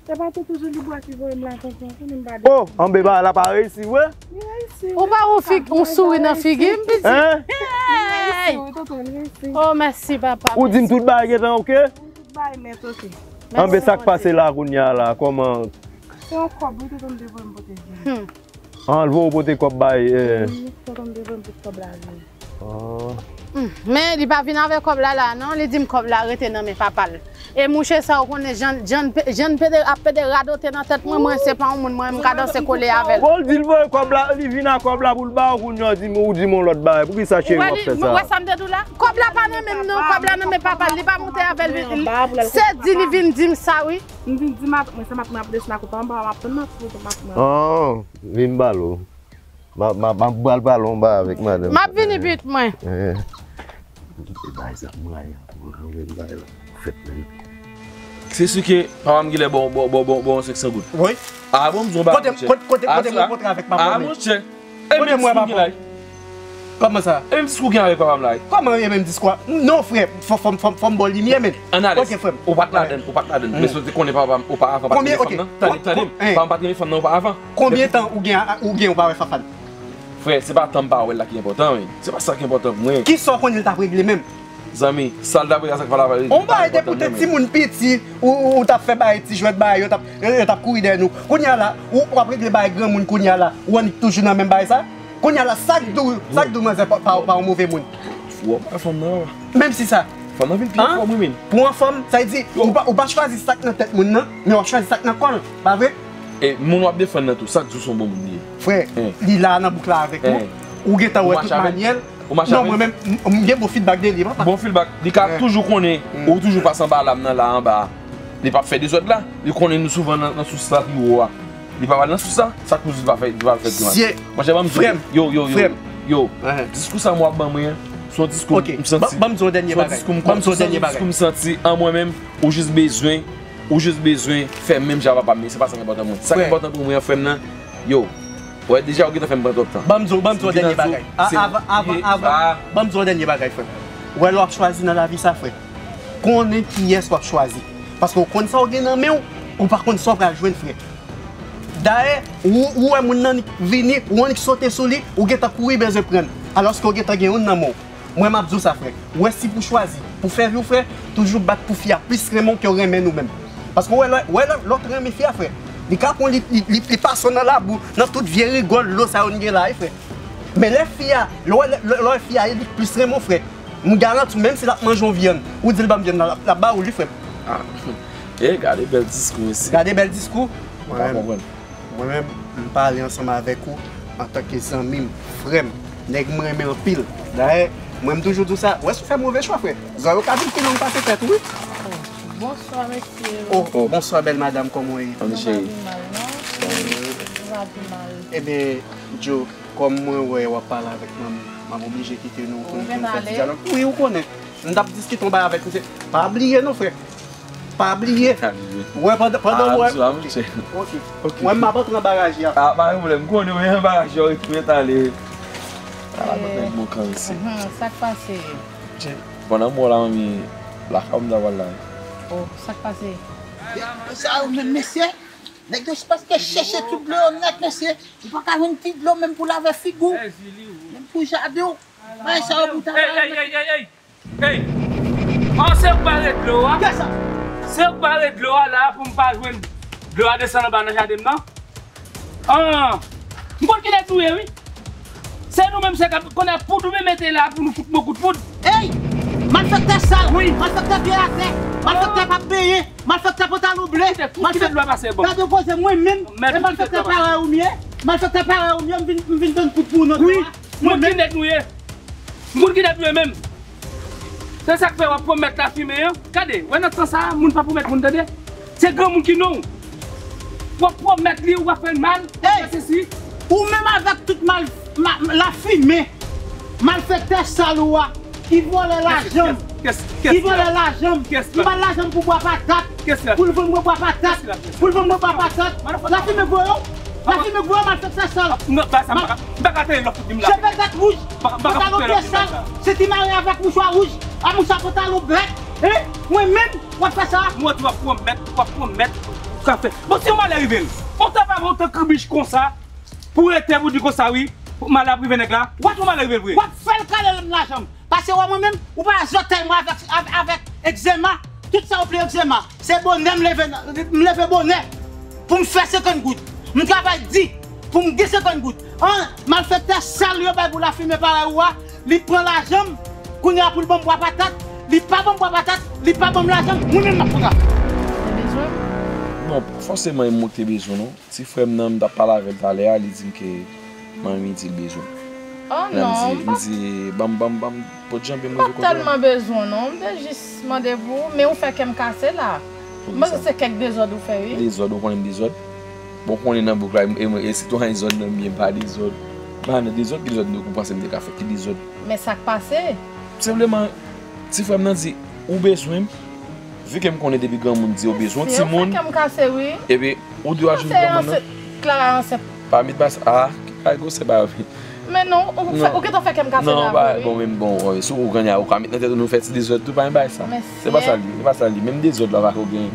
Se pa tonton Joli Bwa ki voye m la, tonton. Konnen m pa de... Oh, anben bagay la pa reyisi vre? Li reyisi, wi. Ou pa wè yon fig, yon souri nan figi m, pitit? Hein? Li reyisi, wi, tonton, li reyisi. Oh, mèsi, papa, mèsi. Ou di m tout bagay gentan ok? Wi, tout bagay nèt ok. Anben sa k pase la kounye a la? Kòman? Se yon kòb, wi, tonton, m te voye m pote vini. Hmm. An, l voye w pote kòb bay, eh. Wi, tonton, m te voye m pote kòb la vini. Ah. Hmm, men li pa vin avèk kòb la la non, li di m kòb la rete nan men papa l. E mouche sa, ou konnen jan, jan, jan pede, ap pede radote nan tèt mwen, mwen se pa yon moun mwen menm m ka danse kole avè l. Bon, l di l voye kòb la, li vin ak kòb la pou l ba w, kounye a w di m, ou di m yon lòt bagay. Poukisa cheri w ap fè sa? Ou wè sa m te di w la? Kòb la pa nan men m non, kòb la nan men papa l, li pa monte avè l, li, se di li vin di m sa wi. M vin di matant mwen, se matant mwen ap desann ak ou pa anba, m ap tann matant mwen, matant mwen. Ah, vin balo. M ap, m ap, m ap pral pale yon bagay avèk madanm. M ap vini pitit mwen. Eh. Bay zam mwen la, mwen bay la. Fèt menm. Se si ke papa m genlè ba w, ba w, ba w, ba w, ba w yon senk san goud. Wi. Ah bon, m di w bagay, monchè. Kote, kote, kote mwen kontre avèk papa m? Ah, monchè. E men diskou ki la. Kòman sa? E menm diskou ki avèk papa m la. Kòman e menm diskou a? Non, frè, fò, fò, fò, fò m ba w limyè, men. Ann alèz. Ok, frè m. Ou pa t ladann, ou pa t ladan. Men si w te konnen papa m oparavan pa t renmen fanm nan. Tande, tande. Papa m pa t renmen fanm nan oparavan. Konbyen tan ou gen, ou gen ou pa wè Fafane? Frè, se pa tan m pa wè l la ki enpòtan, wi. Se pa sa ki enpòtan pou mwen. Kisa w konnen l t ap regle menm? Zanmi, sa l t ap regle a, sa k pa la pale. On bagay de poutèt timoun piti, ou, ou, ou t ap fè bagay ti jwèt bagay, yo t ap, yo, yo t ap kouri dèyè nou. Kounye a la, ou, w ap regle bagay granmoun kounye a la, ou annik toujou nan menm bagay sa? Kounye a la, sa k di w, sa k di w manzè pa, pa, pa yon move moun? Fou, w pa fanm nan. Menm si sa. Fanm nan vin pi fò mwen menm. Pou yon fanm, sa vle di, ou pa, ou pa chwazi sa k nan tèt moun nan, men w ap chwazi sa k nan kò l, pa vre? E moun w ap defann nan tou, sa k di w se yon bon moun li ye? Frè, li la nan bouk la avèk nou. Ou gentan wè tout manyè l. Ou mache avè l? Non, mwen menm, m, m gen bon feedback de li, papa. Bon feedback. Li ka toujou konnen, ou toujou pase anba lam nan la anba. Li p ap fè dezòd la. Li konnen nou souvan nan, nan sous la pi wo a. Li pa pral nan sous la. Sa k pou di li pa fè, li pa fè grimas? Monchè, ban m di w, yo, yo, yo, yo. Diskou sa m w ap ban mwen an, se yon diskou m santi. Ban m di w yon dènye bagay. Se yon diskou m santi an mwen menm, ou jis bezwen Ou jis bezwen fè menm jan papa m ye, se pa sa k enpòtan pou mwen. Sa k enpòtan pou mwen an, frè m nan, yo, wè, deja ou gentan fè m pran twòp tan. Ban m di w, ban m di w yon dènye bagay. Avan, avan, avan, ban m di w yon dènye bagay, frè m. Wè, lè w ap chwazi nan lavi sa, frè, konnen kiyès w ap chwazi. Paske w konn sa w gen nan men w, ou pa konn sa w pral jwenn, frè. Dayè, ou, ou wè moun nan vini, ou annik sote sou li, ou gentan kouri bezwen pran l. Alòske w gentan gen youn nan men w. Mwen, m ap di w sa, frè. Ou wè, si pou chwazi, pou fè vi w, frè, toujou bat pou fi a plis renmen w ke w renmen nou menm. Paske w wè, lè, wè, lè, lè w t renmen fi a, frè, li ka pran li, li, li, li pase w nan labou, nan tout vye rigòl, dlo sa yo n gen la, wi, frè. Men lè fi a, lè w wè, lè, lè, lè w wè fi a, e li k plis renmen w, frè, m garanti w, menm si l ap manje yon vyann, ou di l ban m vyann nan, l ap, l ap ba ou li, frè m. Ah, e gade bèl diskou, mesye. Gade bèl diskou. M pa konprann. Mwen menm, m pale ansanm avèk ou antanke zanmi m, frè m, nèg m renmen anpil. Dayè, mwen m toujou di w sa, wè si w fè move chwa, frè, zò yo ka vin pi long pase tèt ou, wi. Bonswa, mesye. Oh, oh, bonswa, bèl madanm, kòman w ye? Ann cheri. Nou pa vin mal, non? Sa pi mal. Ebyen, Joe, kòm mwen wè w ap pale avèk manmi, m ap oblije kite nou pou nou fè ti dyalòg. Wi, ou konnen. M t ap diskite yon bagay avèk misye. Pa bliye non, frè. Pa bliye. Wè, pandan, pandan wè. Ok, ok. Mwen, m ap antre nan baraj la. Ah, pa gen pwoblèm. M konnen, men baraj yo ret ale. Ala, mwen gen bon kan isi. Sa k pase? Pandan mwen la, manmi, lakay ou m ta pral la. Oh, sa k pase? Sa yo menm, mesye. Nèg yo paske chèche tout dlo yo nèt, mesye. Ou pa ka jwenn ti dlo menm pou lave figi w. Menm pou jaden w. Bagay sa yo pou ta. Ey, ey, ey, ey, ey. Ey! An, se ou k bare dlo a? Kisa? Se ou k bare dlo a la pou m pa jwenn dlo a desann anba nan jaden m nan? An! M konn kilès nou ye, wi. Se nou menm se k ap konnen poud ou menm mete la pou nou fout mwen kout poud. Ey! Malfektè sal! Wi. Malfektè pye atè! Malfektè p ap benyen! Malfektè pantalon ble! Malfektè dlo a pase bon. Gade koze mwen menm! E malfektè parèy ou m ye? Malfektè parèy ou m ye, m vin, m vin tann kout pou ou nan dlo a? Wi. Mwen menm. M konn ki nèg nou ye menm. Se sa k fè w ap pwomèt lafimen an. Gade, wè nan tan sa a, moun pa pwomèt moun, tande. Se granmoun ki non w. W ap pwomèt li, w ap fè l mal, w ap fè sesi. Ou menm avèk tout mal, ma, lafimen, malfektè sal ou a, ki vòlè lajan m, ki vòlè lajan m, ki ba l lajan m pou bwa patat, pou l vann mwen bwa patat, pou l vann mwen bwa patat. Lafimen voye w. Lafimen voye w, malfektè sal. M pa ka tande lòt fout di m la. Cheve vèt wouj, pantalon pye sal, senti mare avèk mouchwa wouj, a mouchwa pantalon vèt. Hein? Mwen menm, w ap fè sa? Mwen di w ap pwomèt, w ap pwomèt, w ka fè. Bon, si yon malè rive l, ou ta pa bon tan kribich konsa, pou rete pou di konsa, wi, malè ap rive nèg la, w ap yon malè rive l vre. W ap fè l kale l nan lajan m. Paske wè mwen menm, ou pa zòtèy mwen avèk, avèk, avèk egzema, tout sa ou vle egzema. Se bonè m leve, m leve bonè pou m fè senkant goud. M travay di pou m gen senkant goud. An, malfektè sal yo bay pou lafimen parèy ou a, li pran lajan m, kounye a pou l ban m bwa patat, li pa ban m bwa patat, li pa ban m lajan m, mwen menm m ap pran. Ou te bezwen m? Non, pa fòseman e mwen ki te bezwen w non. Ti frè m nan, m t ap pale avè l talè a, li di m ke manmi di l bezwen m. Oh non, m di, m di, ban m, ban m, ban m, pot janbe m rive kote w. M pa t tèlman bezwen w non, m te jis mande pou ou, men ou fè kè m kase la. M panse se kèk dezòd ou fè, wi. Dezòd, ou konnen m dezòd. Bon, ou konnen nan bouk la, e, e, e sitou an dezòd nan byen, m pa dezòd. M pa nan dezòd, ki dezòd nou panse m te ka fè, ki dezòd? Men sa k pase? Senpleman, ti frè m nan di, ou bezwen m, vi ke m konnen depi granmoun di yo bezwen yon timoun, epi ou dwe al jwenn granmoun nan. Klara ansent. Pa met bas, ah, ki bagay gwosè bagay wi. Men non, ou fè, ou gentan fè kè m kase la vre wi. Bon, menm bon, si ou konnen ou ka met nan tèt ou nou fè ti dezòd tou, pa gen bagay sa. Se pa sa li, se pa sa li. Menm dezòd la pa ko gen.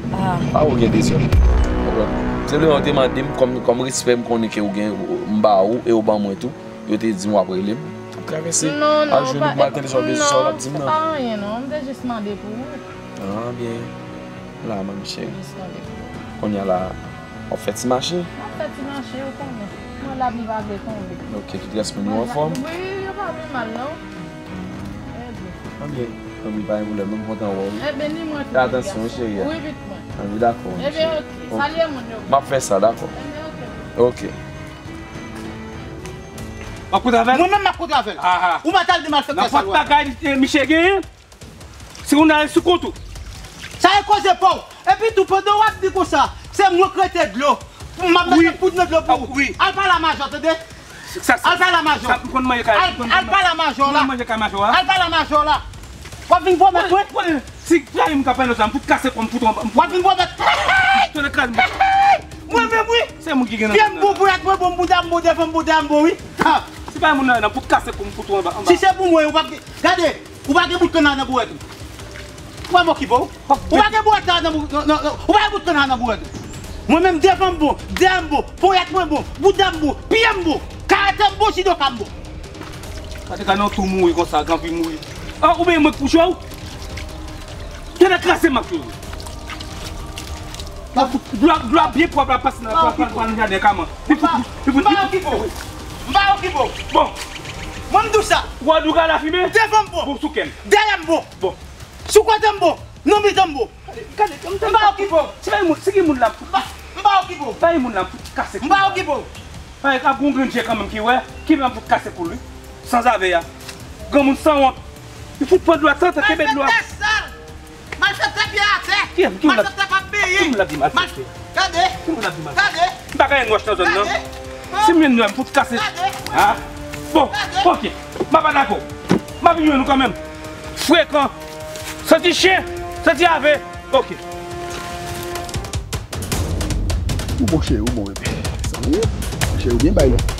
Pa ko gen dezòd. Senpleman ou te mande m kòm, kòm respè m konnen ke ou gen, m ba ou e ou ban mwen tou. Yo te di m w ap rele m. Travèse. Non, non, al jwenn ou pou m al tande sa w bezwen, sa w ap di m nan. Se pa anyen non, m te jis mande pou ou. Ah, byen. La, manmi cheri. Jis mande pou ou. Kounye a la, w ap fè ti mache? M ap fè ti mache, ou konnen. Mwen la, m pa vle tonbe. Ok, tout rès moun yo anfòm? Wi, yo pa pi mal non. Ebyen. Anbyen, anbyen, pa gen pwoblèm, m kontan wè w wi. Ebyen, ni mwen tou. Fè atansyon wi, cheri a. Wi, vit mwen. Anbyen, dakò. Ebyen, ok. Salye moun yo. M ap fè sa, dakò. Ebyen, ok. Ok. W ap kontre avè l? Mwen menm m ap kontre avè l. Ou pa t al di malfektè sa lwa. Nenpòt bagay misye genyen, se ou n ale sou kont ou. Sa e koze pa w. Epi tou, pandan w ap di konsa, se mwen k rete dlo. M ap mete poud nan dlo pou ou. Al pale a majò, tande. Al pale a majò. Al pale a majò la. Al pale a majò la. W ap vin pwomèt mwen. Si trayi m ka pale sa, m fout kase kò m fout anba. W ap vin pwomèt. Mwen menm wi. Se moun ki gen nan. Pye m bon, ponyèt mwen bon, bouda m bon, devan m bon, dèyè m bon wi. Si pa moun nan, nan pou kase kou m fout ou anba, anba. Si se pou mwen, ou pa gade, ou pa gen bout kanna nan bourèt ou. Ou pa mò ki bon. Ou pa gen bourèt la nan bou-, nan, nan, ou pa gen bout kanna nan bourèt ou. Mwen menm devan m bon, dèyè m bon, ponyèt mwen bon, bouda m bon, pye m bon, karate m bon, jidoka m bon. Gade ka nan tou mouri konsa, k anvi mouri. An, oubyen mwen k pou jwe w? Tande kraze m ak yo. Dlo a, dlo a byen pwòp la pase nan, pral, pral, pral nan jaden kòman. Li fout, li fout, li fout. M pa okipe w. M pa okipe w. Bon. Mwen m di w sa. Ou a di w ka lafimen? Devan m bon. Bon, sou kè m. Dèyè m bon. Bon. Sou kote m bon. Nan mitan m bon. Gade, gade, m pa okipe w. Si pa moun, si ki moun la. M pa, m pa okipe w. Pa moun la, m fout kase. M pa okipe w. Parèt ap gon grenn je kanmenm ki wè, ki menm fout kase kou l wi. Sanzave a. Granmoun sanwont. Li fout pran dlo a, tantan kenbe dlo a. Malfektè sal! Malfektè pye atè! Ki moun la, malfektè k ap benyen! Ki moun la di malfektè? Gade! Ki moun la di malfektè? Gade! M pa ka yon wòch nan zòn nan. Gade! Si m jwenn nou, m fout kase. Ha? Bon, ok. M pa dakò. M ap jwenn nou kanmenm. Frekan. Santi chen, santi ave. Ok. Ou bon cheri, ou bon bebe. Santi? Cheri, ou byen bay.